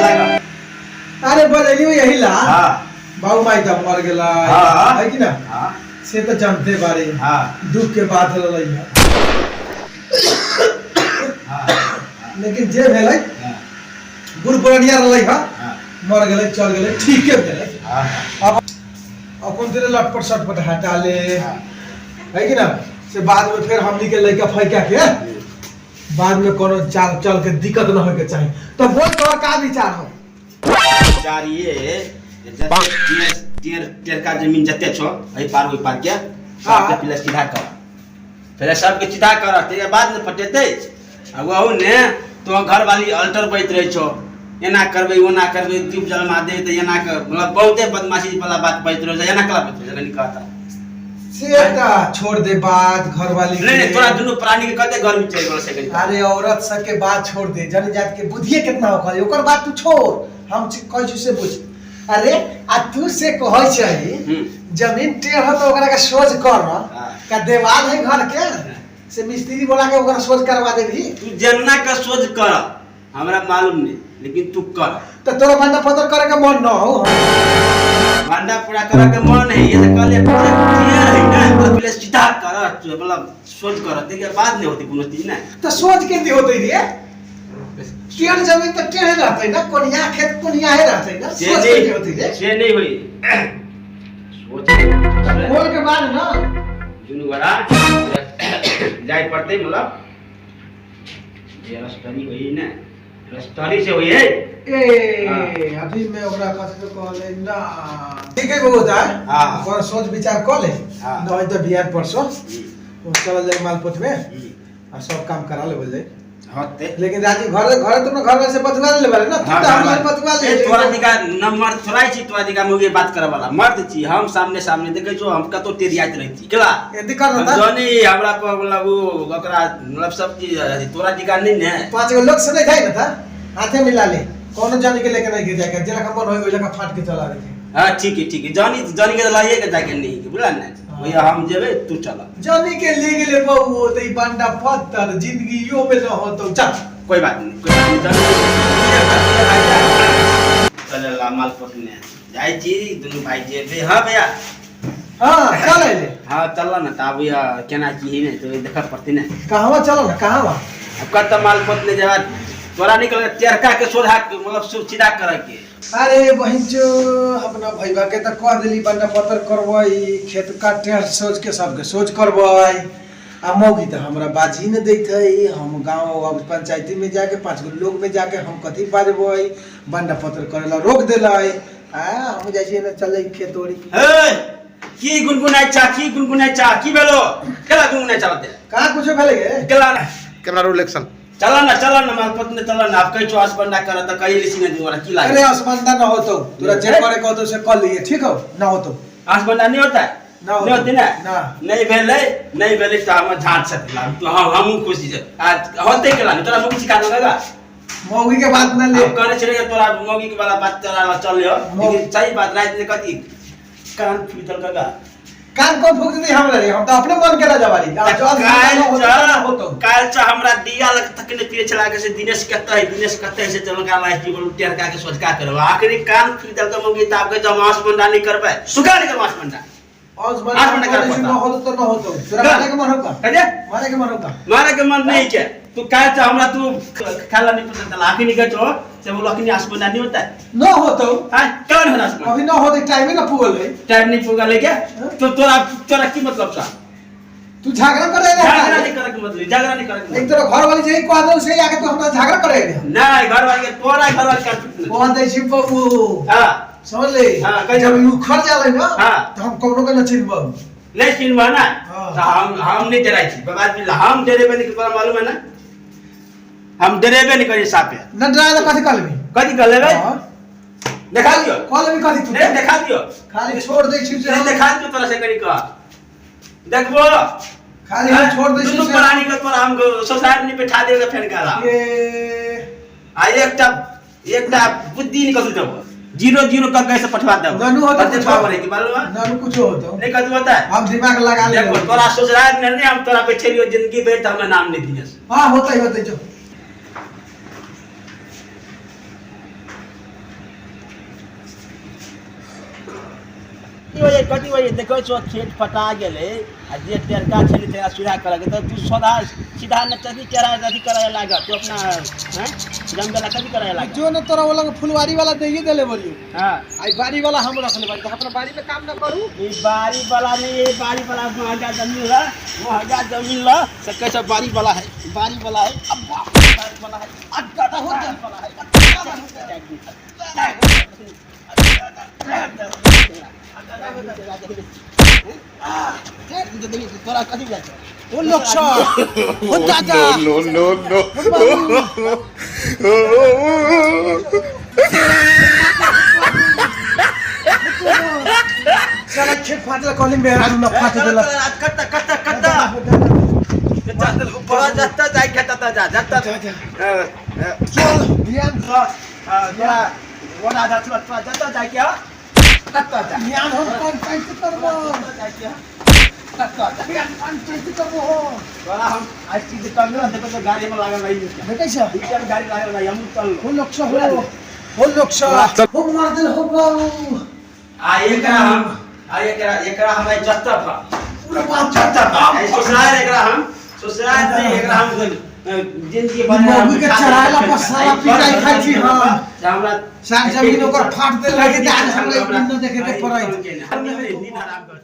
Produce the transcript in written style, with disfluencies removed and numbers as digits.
अरे बजेलियो यही ला हाँ बाबू माई तऽ मर गेला हाँ। है कि ना हाँ से तऽ जानते बारे हाँ दुख के बात रहलै है हाँ लेकिन जे भेलै हाँ बुढ़ पुरनिया रहलै है हाँ मर गेलै चल गेलै ठीके भेलै हाँ अब अपन तेरे लटपट सटपट हटा ले हाँ। है कि ना से बाद में फिर हमनी के लड़का फैका के बाद में कोनो चाल चल के दिक्कत न होए के चाही तो बोल तोहर का विचार हो विचार ये जे जते टेर टेर टेरका जमीन जते छो एहि पार ओहि पार के सबके पहिले सीधा कर पहिले सबके सीधा कर ताहिके बाद ने पटेतै आ ओहू ने तो घरवाली अल्टर बैत रहै छो एना करबै ओना करबै दीप जलमा देबै तऽ एना कर मतलब बहुते बदमाशी वाला बात बैत रहै छै एना कला बैत रहै छै कनि कहता से त छोड़ दे बात घरवाली नहीं नहीं तोरा दुनू प्राणी के कते गर्मी चलि गेल से कनि अरे औरत सब के बात छोड़ दे जनजात के बुद्धिए कितना हो ओकर बात तू छोड़ हम कहै छी से बुझ अरे आ तू से कहै छै जमीन टेढ़ हो तो ओकरा के सोझ कर हाँ। का देवाल है घर के से मिस्त्री बोला के ओकरा सोझ करवा देबही तू जेना के सोझ कर हमरा मालूम नहीं लेकिन तू कर तो तोरा भंडा पत्र करे के मन न हो भंडा पूरा करे के मन है ये तो कहले पूरा क्लियर है ना मतलब पहले सीधा कर मतलब सोच कर देखिए बाद नहीं होती कोनो चीज ना तो सोच के नहीं होते रे टेढ़ जमीन तो टेढ़ रहते ना कोनिया खेत कोनिया है रहते ना से सोच के नहीं होती नहीं रे से नहीं हुई सोच बोल के बाद ना दुनू गोरा जाय पड़तै मतलब जे रस्तनी होई ने रस्तनी से होई है ए हाँ। अभी मैं ओकरा कथी के कहले ना ठीक है बहुत है हाँ। पर सोच विचार कर ले हाँ। नहीं तो बिहार परसों वो चल जाए मालपोत में आ सब काम करा ले बोल जाए होते लेकिन राजी घर घर तुम घर में से बतवा ले बारे ना तू हाँ, तो हाँ, हमरा हाँ। बतवा ले ए, तोरा दिका नंबर थोड़ा छी तोरा दिका मुगे बात करे वाला मर्द छी हम सामने सामने देखै छो हम कतो टेरियाइत रहै छी केला ए दिक्कत हम होता जनी हमरा पर मतलब उ ओकरा मतलब सब चीज अथी, तोरा दिका नहीं ने पांच गो लोग से नहीं जाए ना था हाथे मिला ले कोनो जाने के लेके नहीं गिर जाएगा जेला का मन होई ओइ जगह फाट के चला रहे हाँ ठीक है ठीक है जनी जनी के लाइए के जाके नहीं के बुझला ने हाँ। भैया हम जेबे तू चल जाने के ले गेले बहु तो ई बांडा पत्थर जिंदगी यो में न होतो चल कोई बात नहीं कोई बात नहीं जनी चल ला माल पकने जाइ छी दुनू भाई जेबे हाँ भैया हाँ चल अइले हाँ चल ना त आब यह केना की है ने तो देखऽ पड़तै ने कहवा चलो ना कहवा अब कत माल पतने जब तोरा निकल चरका के सोधा मतलब सीधा करे के अरे बहिन जो अपना भैया के तो कह दिली बन्ना पत्थर करबै खेत का टेढ़ सोच के सबके सोच करबै आ मौगी तो हमरा बाजी न दैत है हम गाँव अब पंचायती में जाके पाँच गो लोग में जाके हम कथी बाजबै बन्ना पत्थर करे ला रोक देलै आ हम जाइ छियै ने चलै खेत ओरी हे की गुनगुनाइ चा की गुनगुनाइ चा की भेलो केला गुनगुनाइ चा होते कहाँ कुछो भेलै गे केला ना कैमरा रोल एक्शन चल ना चल ना माल पत्नी चल ना अब कहि छो हसबंडा कर त कहि लिसी ने दुआरा की अरे लागे असमंदा न होतो तोरा जे करे कहतो से कर लिए ठीक हो न होतो हसबंडा नहीं होता है ना होतै। नहीं होती ना ना। नहीं भेलै नहीं भेलै त हम झाट सकला तो हम हमहू खुशी छै आ होतै केला नहीं तोरा मौगी सिखा देलक मौगी के बात न ले हम कहने छलियै तोरा मौगी के वाला बात तोरा चल लेकिन सही बात राति में कथी कान फूटल काका कान को फूक दी हमरा रे हम तो अपने मन के राजा बारी आ जो काल्हि होतो च- होतो काल्हि च हमरा दिया लग तकने पिए छला के से दिनेश कतऽ है दिनेश कतऽ है से चलका लाइट जीवन टेरका के सोझका करब आखिरी कान फूटि देलक मौगी तऽ आब कहै मांस मंडा नहीं करबै सुखा नहीं कर मांस मंडा आज आज बंद कर मन पड़ता। न होतो तो न होतो तोरा ना। मारे के मन होता कहे मारे के मन होता मारे के मन नहीं के तू काल्हि च हमरा तू खाला नहीं पसंद आखिरी कहै छो से बोलो अखनी आस मंडा नहीं होता है न होतो हाँ कौन होना आस मंडा अभी न होते टाइम न पुगल है टाइम नहीं पुगा ले क्या तो तोरा तोरा की मतलब था तू झगड़ा करे झगड़ा रे नहीं करे के मतलब झगड़ा नहीं करे के एक मतलब तोरा घर वाली जेही कह दो से आके तू हमरा झगड़ा करे रे नहीं घर वाले के तोरा घर वाले का कह दे छी बाबू हां समझ ले हाँ, कहि जब ई उखड़ जाले ना हाँ। तो हम कोनो के न चिन्हबो नहीं चिन्हबा ना हाँ। तो हम हम नहीं डराई छी बाबा बिल्ला हम डरेबे नहीं तोरा मालूम है ना हम डरेबे नहीं करी सापे न डराए तो कथी कर लेबी कथी कर लेबे हाँ। देखा दियो कह लेबी कथी तू नहीं देखा दियो खाली छोड़ दे छी से नहीं देखा दियो तोरा से करी कह देखबो खाली हम छोड़ दे छी दुनू से प्राणी के तोरा हम ससुराल नहीं बैठा देबे फेन करा ए आ एकटा एकटा बुद्धि निकल देबो जीरो जीरो कर कैसे पठवा देब। नानू होतो कते कुछो। पावर है कि मालूम है? नानू कुछो होतो। नहीं कथी होता है? हम दिमाग लगा ले। देखो तोरा ससुराल नहीं हम तोरा बैठेलियो जिंदगी भर तो हमें नाम नहीं दिए। हाँ होता ही होता ही जो। कथी होइए देखै छौ खेत पटा गेलै आ जे टेरका छलै तकरा सुधा करऽ के तऽ तू सदा सीधा ने कथी टेरा अथी करऽ लागल तू अपना हैं जमगला कथी करऽ लागल। जो न तोरा वाला फुलवारी वाला दैये देले बोलियो। हाँ आई बाड़ी वाला हम रख ले बाड़ी, तो अपना बाड़ी में काम न करू। ई बाड़ी वाला नहीं, ये बाड़ी वाला महंगा जमीन ला, महंगा जमीन ला, से कैसे बाड़ी वाला है, बाड़ी वाला है, अब बाड़ी वाला है, अब दादा हो जा वाला है। तोरा कथी बुझाइ छौ? ओ लोग सब, ओ दादा। No, no, no, no. साला खेत फाटल कहली मेहरारू न फाट देलक। कत्ता कत्ता कत्ता तोरा जत्ता जाइ के तत्ता जा जत्ता। जा, जा। चल ध्यान तोरा ओना जा तोरा जत्ता जाइ के तत्ता जा। ध्यान हम पंचायत करबो। जत्ता जाइ के तत्ता जा। ध्यान पंचायत करबो हो। तोरा हम आज चीज कम न देखो तो गाड़ी में लागल रही। देखै छ? पीछे में गाड़ी लागल रही हम चल। हो लोग सब हो, हो लोग सब हो मार देल हो बाबू। आ एकरा हम आ एकरा एकरा हम आई जत्ता फा पूरा बाप जत्ता फा आई ससुराल एकरा हम ससुराल नहीं एकरा हम जिंदगी भर मौगी के चढ़ाएला पर साला पिटाई खाइ छी हम। हमरा साग जमीन ओकर फाट देल रहे, आज हमरा ई न देखे के पड़ै। नींद आराम कर।